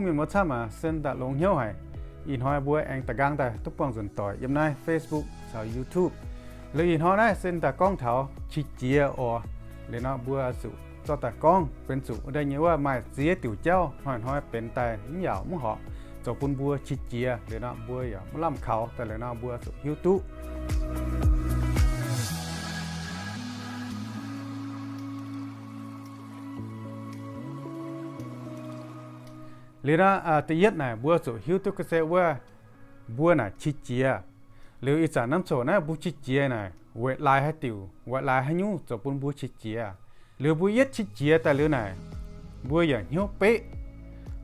Mienh muoz camv aac, se daaih longx hnyouv haic. Ih hnoi mbuo aengx da'nqaang daaih duqv buangh nzunc doic yiem naaiv Facebook caux YouTube. Liuz ih hnoi naaiv se daaih gorngv taux qiex jiez oc. Liuz nor mbuo zuqc zorqv daaih gorngv benx zuqc wuov deix nyei wuov maaih ziex diuc jauv hnoi-hnoi benx daaih mv yaauc mv horpc, zoux bun mbuo qiex jiez. Liuz nor mbuo yaac mv lamh kaux daaih. Liuz nor mbuo zuqc hiuv duqv. Liuz nor da'yietv naaic mbuo zuqc hiuv duqv ga'sie wuov, mbuo naaic qiex jiez. Liuz ih zanc norm coc naaiv mbuo qiex jiez naaic weic laaix haaix diuc, weic laaix haaix nyungc zoux bun mbuo qiex jiez. Liuz mbuo yietv qiex jiez daaih liuz naaic, mbuo yaac hnyouv beqv.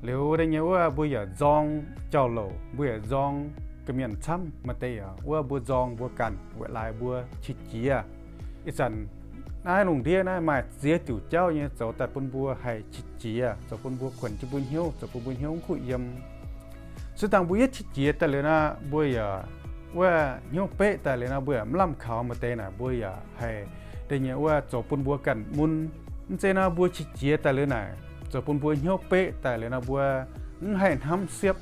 Liuz wuov deix nyei wuov mbuo yaac nzorng jauv-louc, mbuo yaac nzorng ga'mienh camv, maaih deix yaac wuov mbuo nzorng mbuo ganh weic laaix mbuo qiex jiez. Ih zanc naaiv lungh ndiev naaiv maaih ziex diuc jauv nyei zoux daaih bun mbuo haih qiex jiez, zoux bun mbuo kuonx jienv mbuo hnyouv, zoux bun mbuo hnyouv mv kuv yiem. Se dangh mbuo yietv qiex jiez daaih liuz nor, mbuo yaac wuov hnyouv beqv daaih liuz nor, mbuo yaac mv lamh kaux, maaih deix naaic mbuo yaac haih deix nyei wuov zoux bun mbuo ganh mun. Mv zeiz nor mbuo qiex jiez daaih liuz naaic, zoux bun mbuo hnyouv beqv daaih liuz nor mbuo mv haih hnamv siepv.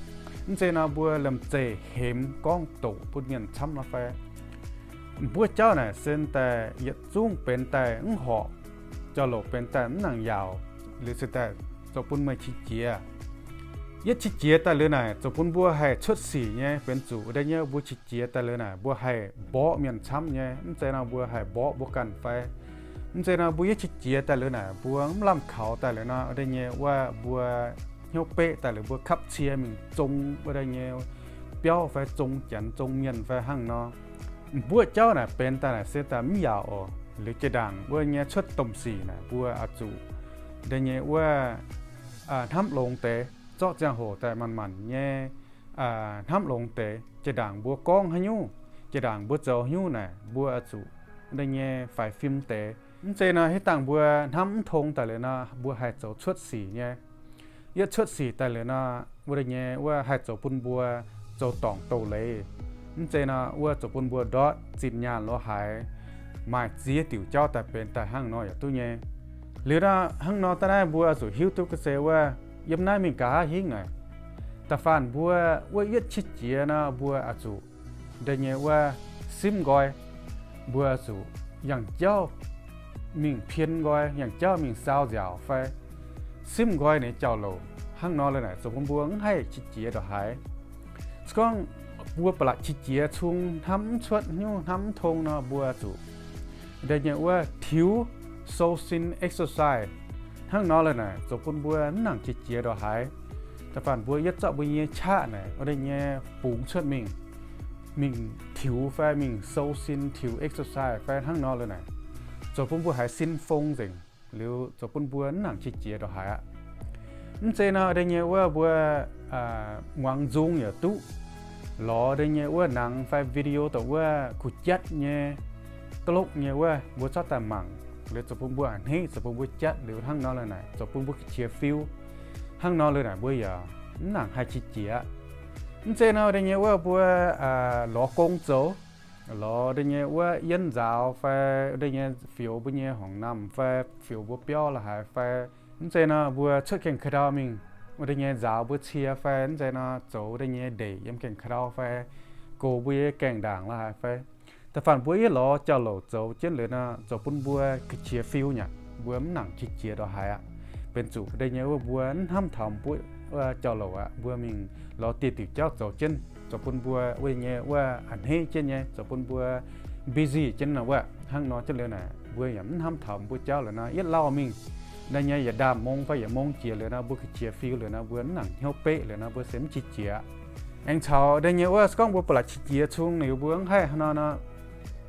Mv zeiz nor mbuo liemh zeih hemx gorngv doqc bun mienh camv nor fai. Mbuo jauv naaic se daaih yietc zungv benx daaih mv horpc, jauv-louc benx daaih mv nangc yaauc, liuz se daaih zoux bun meih qiex jiez. Yietv qiex jiez daaih liuz naaic zoux bun mbuo haih cuotv sic nyei, benx zuqc wuov deix nyei mbuo qiex jiez daaih liuz naaic mbuo haih mborqv mienh camv nyei. Mv zeiz nor mbuo haih mborqv mbuo ganh fai. Mv zeiz nor mbuo yietv qiex jiez daaih liuz naaic mbuo mv lamh kaux daaih liuz nor, wuov deix nyei wuov mbuo hnyouv beqv daaih liuz mbuo kapv cie mingh zong wuov deix nyei biauv fai zong janx zong mienh fai hnangv nor. Mbuo jauv naaic benx daaih naaic se daaih mv yaauc oc. Liuz jiex ndaangc wuov nyei cuotv domh sic naaic mbuo oix zuqc deix nyei wuov hnamv longx deix, zorqv ziangh hoc daaih manc-manc nyei hnamv longx deix. Jiex ndaangc mbuo gorngv haaix nyungc, jiex ndaangc mbuo zoux haaix nyungc naaic mbuo oix zuqc deix nyei faix fim deix. Mv zeiz nor hitv dangh mbuo hnamv mv tong daaih liuz nor mbuo haih zoux cuotv sic nyei. Yietv cuotv sic daaih liuz nor, wuov deix nyei wuov haih zoux bun mbuo zoux dorngc douz-leiz. Mv zeiz nor wuov zoux bun mbuo ndortv zinh nyaanh lorz haaix, maaih ziex diuc jauv daaih benx daaih hnangv nor yaac duqv nyei. Liuz nor hnangv nor daaih naaiv mbuo zuqc hiuv duqv ga'sie wuov, yiem naaiv mingh nqa'haav hingv naaic, da'faanh mbuo wuov yietv qiex jiez nor mbuo oix zuqc deix nyei wuov simv nqoi, mbuo zuqc yangh jauv mingh pien nqoi, yangh jauv mingh saau nziaauc fai simv nqoi ninh jauv-louc. Hnangv nor liuz naaic zoux bun mbuo mv haih qiex jiez ndongc haaix. Se gorngv mbuo ba'laqc qiex jiez cung hnamv mv cuotv nyungc, hnamv mv tong nor mbuo zuqc deix nyei wuov tiux sou sin exercise. Hnangv nor liuz naaic zoux bun mbuo mv nangc qiex jiez ndongc haaix. Da'faanh mbuo yietv zorqv mbuo nyei qaqv naaic wuov deix nyei bungx cuotv mingh, mingh tiux fai mingh sou sin tiux exercise fai hnangv nor liuz naaic, zoux bun mbuo haiz sin fong nzengc. Liuz zoux bun mbuo mv nangc qiex jiez ndongc haaix aqv. Mv zeiz nor deix nyei wuov mbuo muangx nzung yaac duqv, lorz deix nyei wuov nangx fai video dongh wuov kuh jatv nyei, da'lokv nyei wuov mbuo zorqv daaih mangc, liuz zoux bun mbuo a'hneiv, zoux bun mbuo jatv liuz hnangv nor liuz naaic zoux bun mbuo ga'qiex fiu. Hnangv nor liuz naaic mbuo yaac mv nangc haih qiex jiez aqv. Mv zeiz nor deix nyei wuov mbuo lorz gong zoux, lorz deix nyei wuov yienv nzaaux fai deix nyei fioux mbuo nyei horngc-namh fai fioux mbuo biauv la'haaix fai, mv zeiz nor mbuo cuotv gaengh ka'ndau mingh, wuov deix nyei nzaaux mbuo cie fai mv zeiz nor zoux deix nyei ndeic yiem gaengh ka'ndau fai gox mbuo nyei gaengh ndaangc la'haaix fai, da'faanh mbuo yietv lorz jauv-louc zoux jienv liuz nor zoux bun mbuo ga'qiex fiu nyei aqv. Mbuo mv nangc qiex jiez ndongc haaix aqv. Benx zuqc deix nyei wuov mbuo mv hnamv taux mbuo wuov jauv-louc aqv, mbuo mingh lorz dieh diuc jauv zoux jienv, zoux bun mbuo wuov nyei wuov a'hneiv jienv nyei, zoux bun mbuo busy jienv nor wuov. Hnangv nor jienv liuz naaic mbuo yaac mv hnamv taux mbuo jauv liuz nor yietv lauh mingh. Deix nyei yietc ndaamv-mong fai yietc mong jiex liuz nor mbuo ga'qiex fiu liuz nor mbuo mv nangc hnyouv beqv liuz nor mbuo se mv qiex jiez. Aengx caux deix nyei wuov se gorngv mbuo ba'laqc qiex jiez cung liuz mbuo mv haih hnangv nor nor,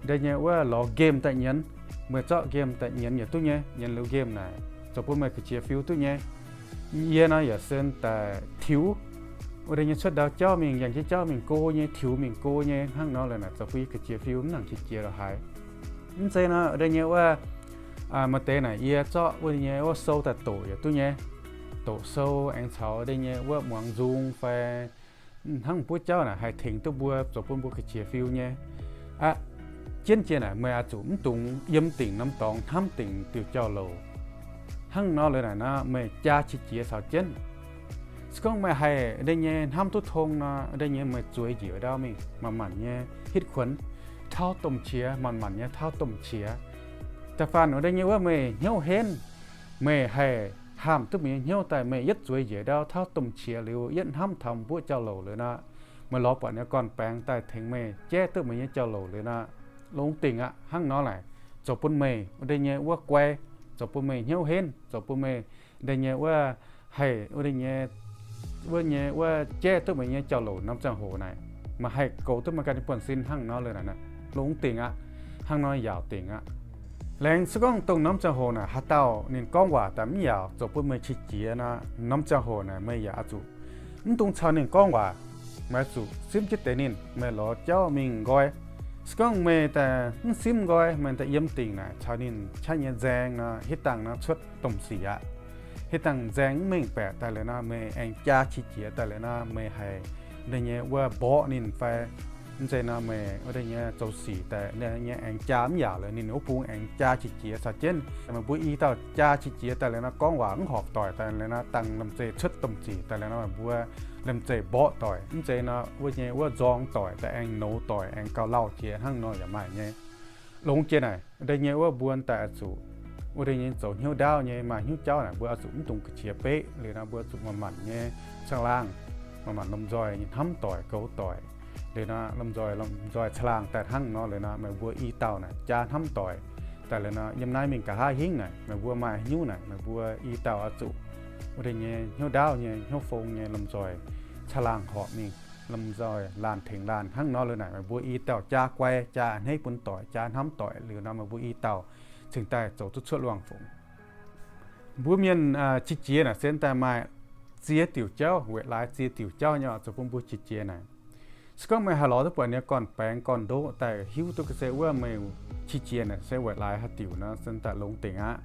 deix nyei wuov lorz game daaih nyienz. Meih zorqv game daaih nyienz yaac duqv nyei. Nyienz liuz game naaic zoux bun meih ga'qiex fiu duqv nyei. Yie nor yaac sen daaih tiux, wuov deix nyei cuotv ndau jauv mingh, yangh jiex jauv mingh go nyei, tiux mingh go nyei. Hnangv nor liuz naaic zoux bun yie ga'qiex fiu mv nangc qiex jiez ndongc haaix. Mv zeiz nor deix nyei wuov maaih deix naaic yie zorqv wuov deix nyei wuov sou daaih doqc yaac duqv nyei. Doqc sou aengx caux deix nyei wuov muangx nzung fai hnangv buov jauv naaic haih tengx duqv mbuo zoux bun mbuo ga'qiex fiu nyei. Aqv, jienv jiex naaic meih oix zuqc mv dungx yiem dingc norm dorngx hnamv dingc diuc jauv-louc. Hnangv nor liuz naaic nor meih jaa qiex jiez caux jienv. Se gorngv meih haih wuov deix nyei hnamv duqv tong nor, wuov deix nyei meih zueiz njiec ndau mingh, manc-manc nyei hitv kuonx tauv domh qiex, manc-manc nyei tauv domh qiex. Da'faanh wuov deix nyei wuov meih hnyouv henv, meih haih haamh duqv meih nyei hnyouv daaih, meih yietv zueiz njiec ndau tauv domh qiex liuz, yietv hnamv taux mbuoqv jauv-louc liuz nor, meih lorz buatc nyei gorn-baengx daaih tengx meih jaiv duqv meih nyei jauv-louc liuz nor, longx dingc aqv. Hnangv nor naaic zoux bun meih wuov deix nyei wuov guai, zoux bun meih hnyouv henv, zoux bun meih wuov deix nyei wuov haih wuov deix nyei wuov nyei wuov jaiv duqv meih nyei jauv-louc norm ziangh hoc naaic, meih haih goux duqv meih ganh nyei buonv-sin hnangv nor liuz naaic, longx dingc aqv. Hnangv nor yaauc dingc aqv. Laengz se gorngv dongh norm ziangh hoc naaic haaix dauh ninh gorngv waac daaih mv yaauc, zoux bun meih qiex jiez nor, norm ziangh hoc naaic meih yaac oix zuqc mv dungx caux ninh gorngv waac. Meih oix zuqc simv jienv deix ninh, meih lorz jauv mingh nqoi. Se gorngv meih daaih mv simv nqoi, meih daaih yiem dingc naaic caux ninh qaqv nyei nzaeng nor, hitv dangh nor cuotv domh sic aqv. Hitv dangh nzaeng mv mengh baeqc daaih liuz nor, meih aengx jaa qiex jiez daaih liuz nor, meih haiz wuov deix nyei wuov mborqv ninh fai mv zeiz nor, meih wuov deix nyei zoux sic daaih nyei aengx jaa mv yaauc liuz, ninh wuov bung aengx jaa qiex jiez caux jienv. Meih mbuo i dauh jaa qiex jiez daaih liuz nor, gorngv waac mv horpc doic daaih liuz nor, dangh liemh zeih cuotv domh sic daaih liuz nor, meih mbuo liemh zeih mborqv doic, mv zeiz nor wuov nyei wuov nzorng doic daaih aengx nouz doic, aengx gauh lauh jiex hnangv nor yaac maaih nyei. Longx jiex naaic, wuov deix nyei wuov mbuo daaih oix zuqc wuov deix nyei zoux hnyouv ndaauv nyei maaih hnyouv jauv naaic, mbuo oix zuqc mv dungx ga'qiex beqv liuz nor, mbuo zuqc manc-manc nyei caangh laangh, manc-manc lomh nzoih nyei hnamv doic, goux doic. Liuz nor lomh nzoih, lomh nzoih caangh laangh daaih hnangv nor liuz nor, meih mbuo i dauh naaic jaa hnamv doic daaih liuz nor, yiem naaiv mingh nqa'haav hingv naaic, meih mbuo maaih hnyouv naaic, meih mbuo i dauh oix zuqc wuov deix nyei hnyouv ndaauv nyei, hnyouv fong nyei, lomh nzoih caangh laangh horpc mingh, lomh nzoih laanh tengx laanh hnangv nor liuz naaic, meih mbuo i dauh jaa guai, jaa a'hneiv bun doic, jaa hnamv doic liuz nor, meih mbuo i dauh cingx daaih zoux duqv cuotv luangh fungc. Mbuo mienh qiex jiez naaic se daaih maaih ziex diuc jauv, weic laaix ziex diuc jauv nyei oc, zoux bun mbuo qiex jiez naaic. Se gorngv meih haih lorz duqv buatc nyei gorn-baengx gorn-ndoqv daaih hiuv duqv ga'sie wuov meih qiex jiez naaic se weic laaix haaix diuc nor, se daaih longx dingc aqv.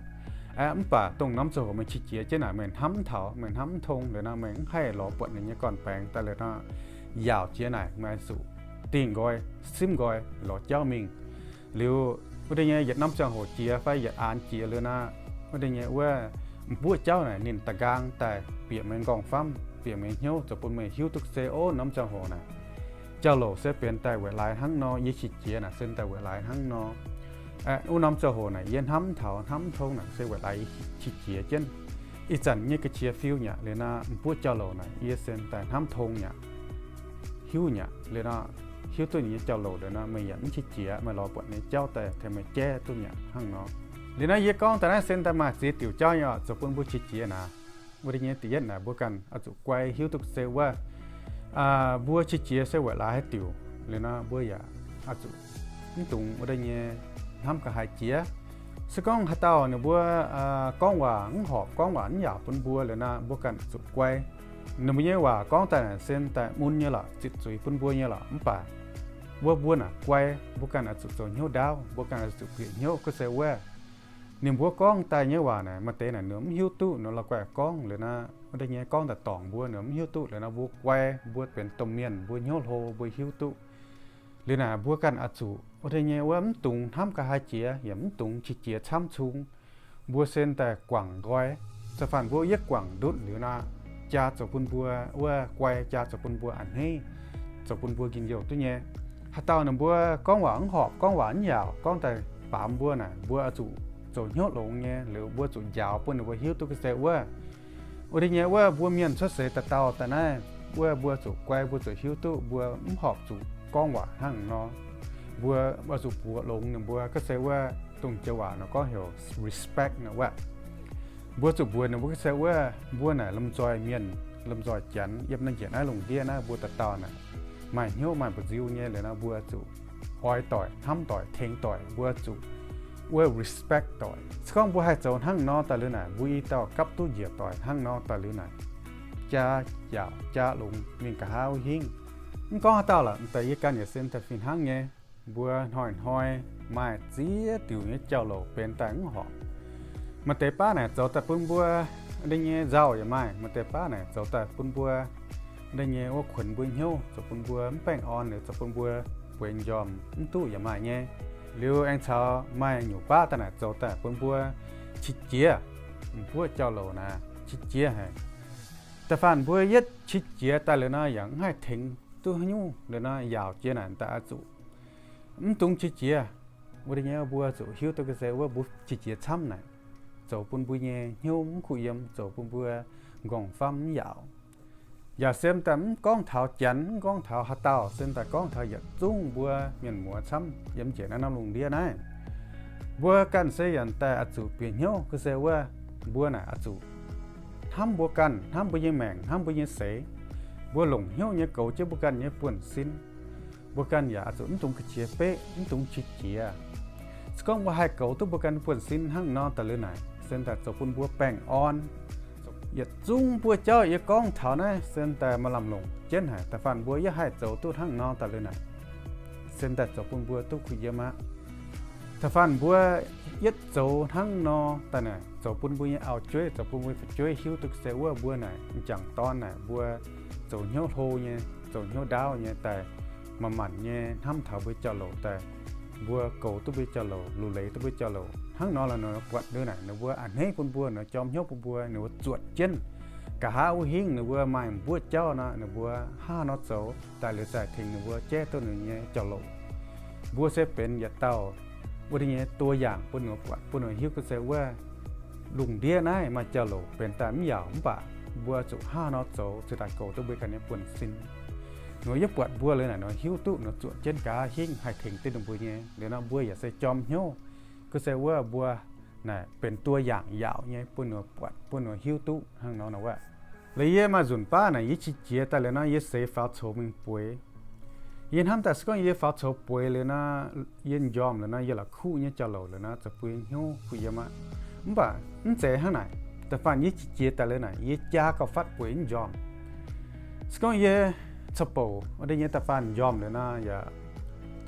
Aeqv, mv baac dongh norm ziangh hoc meih qiex jiez jienv naaic, meih hnamv mv taux, meih hnamv mv tong liuz nor, meih mv haih lorz buatc ninh nyei gorn-baengx daaih liuz nor, yaauc jiex naaic meih oix zuqc dingh nqoi, simv nqoi, lorz jauv mingh. Liuz wuov deix nyei yietc norm ziangh hoc jiex fai yietc aanx jiex liuz nor, wuov deix nyei wuov mbuoqc jauv naaic ninh da'nqaang daaih bieqc meih nqorngv-famv, bieqc meih hnyouv, zoux bun meih hiuv duqv se, ov, norm ziangh hoc naaic jauv-louc se benx daaih weic laaix hnangv nor, yie qiex jiez naaic se daaih weic laaix hnangv nor. Wuov norm ziangh hoc naaic yie hnamv mv taux, hnamv mv tong naaic se weic laaix yie qiex jiez jienv. Ih zanc nyei ga'qiex fiu nyei aqv. Liuz nor mbuoqc jauv-louc naaic yie se daaih hnamv tong nyei aqv, hiuv nyei aqv. Liuz nor hiuv duqv ninh nyei jauv-louc liuz nor, meih yaac mv qiex jiez, meih lorz buatc nyei jauv daaih tengx meih jaiv duqv nyei aqv hnangv nor. Liuz nor yie gorngv daaih naaiv se daaih maaih ziex diuc jauv nyei oc, zoux bun mbuo qiex jiez naaic. Wuov deix nyei da'yietv naaic mbuo ganh oix zuqc guai hiuv duqv se wuov mbuo qiex jiez se weic laaix haaix diuc. Liuz nor mbuo yaac oix zuqc mv dungx wuov deix nyei hnamv ga'haaix jiex. Se gorngv haaix dauh ninh mbuo gorngv waac mv horpc, gorngv waac mv yaauc bun mbuo liuz nor, mbuo ganh oix zuqc guai. Ninh mbuo nyei waac gorngv daaih naaic se daaih mun nyei lorqc, zitc zuiz bun mbuo nyei lorqc, mv baac wuov mbuo naaic guai, mbuo ganh oix zuqc zoux hnyouv ndaauv, mbuo ganh oix zuqc bieqc hnyouv ga'sie wuov ninh mbuo gorngv daaih nyei waac naaic, maaih deix naaic ninh mv hiuv duqv, ninh la'guaih gorngv liuz nor, wuov deix nyei gorngv daaih dorngc mbuo, ninh mv hiuv duqv liuz nor, mbuo guai, mbuo benx domh mienh, mbuo hnyouv hlo, mbuo hiuv duqv. Liuz naaic mbuo ganh oix zuqc wuov deix nyei wuov mv dungx hnamv ga'haaix jiex, yaac mv dungx qiex jiez camv cung. Mbuo se daaih guangc nqoi. Ca'faanh mbuo yietv guangc ndutv liuz nor, jaa zoux bun mbuo wuov guai, jaa zoux bun mbuo a'hneiv, zoux bun mbuo njien-youh duqv nyei. Haaix dauh ninh mbuo gorngv waac mv horpc, gorngv waac mv yaauc, gorngv daaih baamz mbuo naaic, mbuo oix zuqc zoux hnyouv longx nyei, liuz mbuo zuqc njaaux bun ninh mbuo hiuv duqv ga'sie wuov wuov deix nyei wuov mbuo mienh cuotv seix daaih dauh daaih naaiv, wuov mbuo zuqc guai, mbuo zuqc hiuv duqv mbuo mv horpc zuqc gorngv waac hnangv nor. Mbuo oix zuqc buoz longx ninh mbuo ga'sie wuov, dongh joux waac nor gorngv heuc respect nor wuov. Mbuo zuqc mbuox ninh mbuo ga'sie wuov, mbuo naaic lomh nzoih mienh, lomh nzoih janx, yiem naaiv njiec naaiv lungh ndiev naaiv mbuo dauh dauh naaic maaih hnyouv maaih mba'nziu nyei liuz nor, mbuo zuqc oix doic, hnamv doic, tengx doic, mbuo zuqc wuov respect doic. Se gorngv mbuo haih zoux hnangv nor daaih liuz naaic, mbuo i dauh gapv duqv njiec doic hnangv nor daaih liuz naaic, jaa yaac jaa longx mingh nqa'haav hingv. Mv gorngv haaix dauh lorqc, daaih yie ganh yaac se daaih fih hnangv nyei. Mbuo hnoi-hnoi maaih ziex diuc nyei jauv-louc benx daaih mv horpc. Maaih deix baav naaic zoux daaih bun mbuo wuov deix nyei nzauh yaac maaih, maaih deix baav naaic zoux daaih bun mbuo wuov deix nyei wuov kuonx mbuo hnyouv, zoux bun mbuo mv baengh orn, liuz zoux bun mbuo bueix m'njormh mv duqv yaac maaih nyei. Liuz aengx caux maaih nyungc baav daaih naaic zoux daaih bun mbuo qiex jiez, mbuoqc jauv-louc naaic qiex jiez haic. Da'faanh mbuo yietv qiex jiez daaih liuz nor, yaac mv haih tengx duqv haaix nyungc liuz nor, yaauc jiex naaic daaih oix zuqc mv dungx qiex jiez. Wuov deix nyei mbuo zuqc hiuv duqv ga'sie wuov mbuo qiex jiez camv naaic, zoux bun mbuo nyei hnyouv mv kuh yiem, zoux bun mbuo nqorngv famv mv yaauc. Yaac se daaih mv gorngv taux Janx, mv gorngv taux haaix dauh, se daaih gorngv taux yietc zungv mbuo mienh muoz camv yiem njiec naaiv norm lungh ndiev naaiv. Mbuo ganh se yaac daaih oix zuqc bieqc hnyouv ga'sie wuov, mbuo naaic oix zuqc hnamv mbuo ganh, hnamv mbuo nyei maengc, hnamv mbuo nyei seix. Mbuo longc hnyouv nyei goux jienv mbuo ganh nyei buonv-sin. Mbuo ganh yaac oix zuqc mv dungx ga'qiex beqv, mv dungx qiex jiez. Se gorngv mbuo haih goux duqv mbuo ganh buonv-sin hnangv nor daaih liuz naaic, se daaih zoux bun mbuo baengh orn. Yietc zungv buoqv jauv yie gorngv taux naaiv se daaih maaih lamh longc jienv haic. Da'faanh mbuo yietv haih zoux duqv hnangv nor daaih liuz naaic, se daaih zoux bun mbuo duqv kuh yiem aqv. Da'faanh mbuo yietv zoux hnangv nor daaih naaic, zoux bun mbuo nyei auv-jueiv, zoux bun mbuo fu'jueiv hiuv duqv se wuov mbuo naaic m'jangc dorn naaic mbuo zoux hnyouv hlo nyei, zoux hnyouv ndaauv nyei daaih, manc-manc nyei hnamv taux mbuo jauv-louc daaih, mbuo goux duqv mbuo jauv-louc, luv leiz duqv mbuo jauv-louc hnangv nor lorqc nor, buatc liuz naaic ninh mbuo a'hneiv bun mbuo, ninh jorm hnyouv bun mbuo, ninh mbuo zuotc jienv. Nqa'haav wuov hingv ninh mbuo maaih mbuoqv jauv nor, ninh mbuo hnangv haaix nor zoux daaih liuz zaih tengx ninh mbuo jaiv duqv ninh nyei jauv-louc. Mbuo se benx yietc dauh wuov deix nyei ตัวอย่าง bun ninh mbuo buatc, bun ninh mbuo hiuv ga'sie wuov lungh ndiev naaiv maaih jauv-louc benx daaih mv yaauc, mv baac mbuo zuqc hnangv haaix nor zoux cingx daaih goux duqv mbuo ganh nyei buonv-sin. Ninh mbuo yietv buatc mbuo liuz naaic, ninh mbuo hiuv duqv ninh mbuo zuotc jienv nqa'haav hingv haih tengx duqv ninh mbuo nyei. Liuz nor mbuo yaac se jorm hnyouv ga'sie wuov mbuo naaic benx ตัวอย่าง yaauc nyei bun ninh mbuo buatc, bun ninh mbuo hiuv duqv hnangv nor wuov. Liuz yie maaih nzunc baav naaic yie qiex jiez daaih liuz nor, yie seix faaux coux mingh bueix. Yie hnamv daaih se gorngv yie faaux coux bueix liuz nor, yie m'njormh liuz nor, yie la'kuqv nyei jauv-louc liuz nor, zoux bun yie hnyouv kuh yiem aqv. Mv baac mv zeiz hnangv naaic. Da'faanh yie qiex jiez daaih liuz naaic, yie jaa gauh fatv bueix m'njormh. Se gorngv yie caux bouc wuov deix nyei da'faanh m'njormh liuz nor, yaac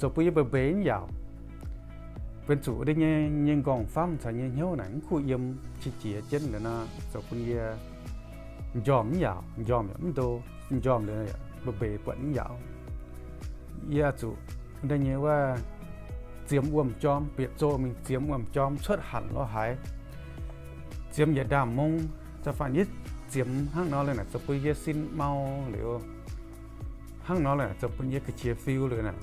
zoux bun yie mbeix mbeix mv yaauc. Benx zuqc wuov deix nyei, nyei nqorngv famv caux nyei hnyouv naaic mv kuh yiem, qiex jiez jienv liuz nor, zoux bun yie m'njormh mv yaauc, m'njormh yaac mv ndo, m'njormh liuz mbeix mbeix buatc mv yaauc. Yie zuqc wuov deix nyei wuov ziemx wuom-jorm, bieqc zoh mingh ziemx wuom-jorm cuotv hanc lorz haaix, ziemx yietc ndaamv-mong, da'faanh yie ziemx hnangv nor liuz naaic, zoux bun yie sin mau liuz, hnangv nor liuz naaic, zoux bun yie ga'qiex fiu liuz naaic,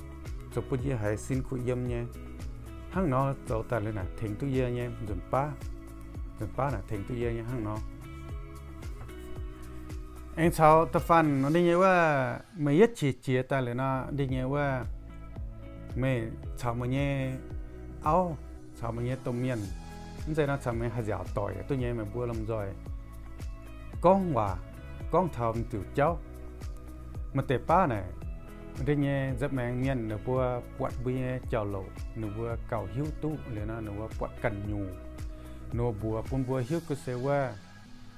zoux bun yie haiz sin kuh yiem nyei. Hnangv nor zoux daaih liuz naaic, tengx duqv yie nyei nzunc baav, nzunc baav naaic tengx duqv yie nyei hnangv nor. Aengx caux da'faanh wuov deix nyei wuov, meih yietv qiex jiez daaih liuz nor, wuov deix nyei wuov, meih caux meih nyei auv, caux meih nyei domh mienh, mv zeiz nor caux meih haih nziaauc doic duqv nyei, meih mbuo lomh nzoih gorngv waac, gorngv taux m'diuc jauv. Maaih deix baav naaic, wuov deix nyei nza'maengx mienh ninh mbuo buatc mbuo nyei jauv-louc, ninh mbuo gauh hiuv duqv liuz nor, ninh mbuo buatc ganh nyungc. Ninh mbuo mbuox bun mbuo hiuv ga'sie wuov,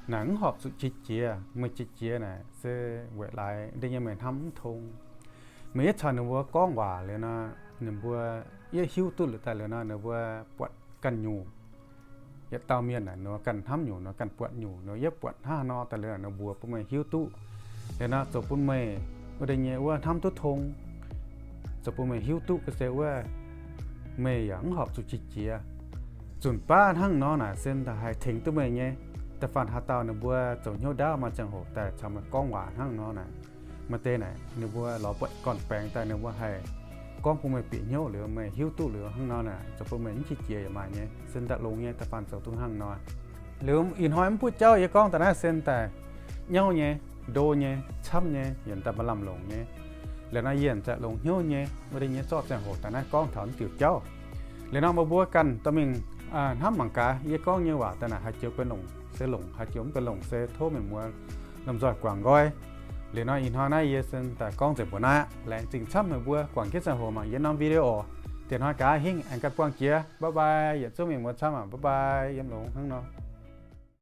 naaic mv horpc zuqc qiex jiez. Meih qiex jiez naaic se weic laaix wuov deix nyei meih hnamv mv tong. Meih yietv caux ninh mbuo gorngv waac liuz nor, ninh mbuo yietv hiuv duqv liuz daaih liuz nor, ninh mbuo buatc ganh nyungc. Yietc dauh mienh naaic ninh mbuo ganh hnamv nyungc, ninh mbuo ganh buatc nyungc, ninh mbuo yietv buatc hnangv haaix nor daaih liuz naaic, ninh mbuox bun meih hiuv duqv. Liuz nor zoux bun meih wuov deix nyei wuov hnamv duqv tong, zoux bun meih hiuv duqv ga'sie wuov, meih yaac mv horpc zuqc qiex jiez. Nzunc baav hnangv nor naaic se daaih haih tengx duqv meih nyei. Da'faanh haaix dauh ninh mbuo zoux hnyouv ndaauv maaih ziangh hoc daaih caux meih gorngv waac hnangv nor naaic, maaih deix naaic ninh mbuo lorz buatc gorn-baengx daaih ninh mbuo haih gorngv bun meih bieqc hnyouv liuz, meih hiuv duqv liuz hnangv nor naaic, zoux bun meih mv qiex jiez yaac maaih nyei. Se daaih longx nyei, da'faanh zoux duqv hnangv nor. Liuz ih hnoi mv buov jauv yie gorngv daaih naaiv se daaih nyauv nyei, ndo nyei, camv nyei, yaac daaih maaih lamh longc nyei. Liuz nor yie daaih longx hnyouv nyei, wuov deix nyei zorqv ziangh hoc daaih naaiv gorngv taux mv diuc jauv. Liuz nor meih mbuo ganh dorh mingh hnamv mangc gaax, yie gorngv nyei waac daaih naaic haaix joux benx longc se longc, haaix joux mv benx longc se tov meih mbuo lomh nzoih guangc nqoi. Liuz nor ih hnoi naaiv yie se daaih gorngv nzengc mbuox naaiv aqv. Laengz zingh camv meih mbuo guangc jienv ziangh hoc mangc yie norm video. Diex hnoi gaax hingv aengx ganh buangh jiex. Bye bye, yietc zungv mienh muoz camv aqv. Bye bye, yiem longx hnangv nor.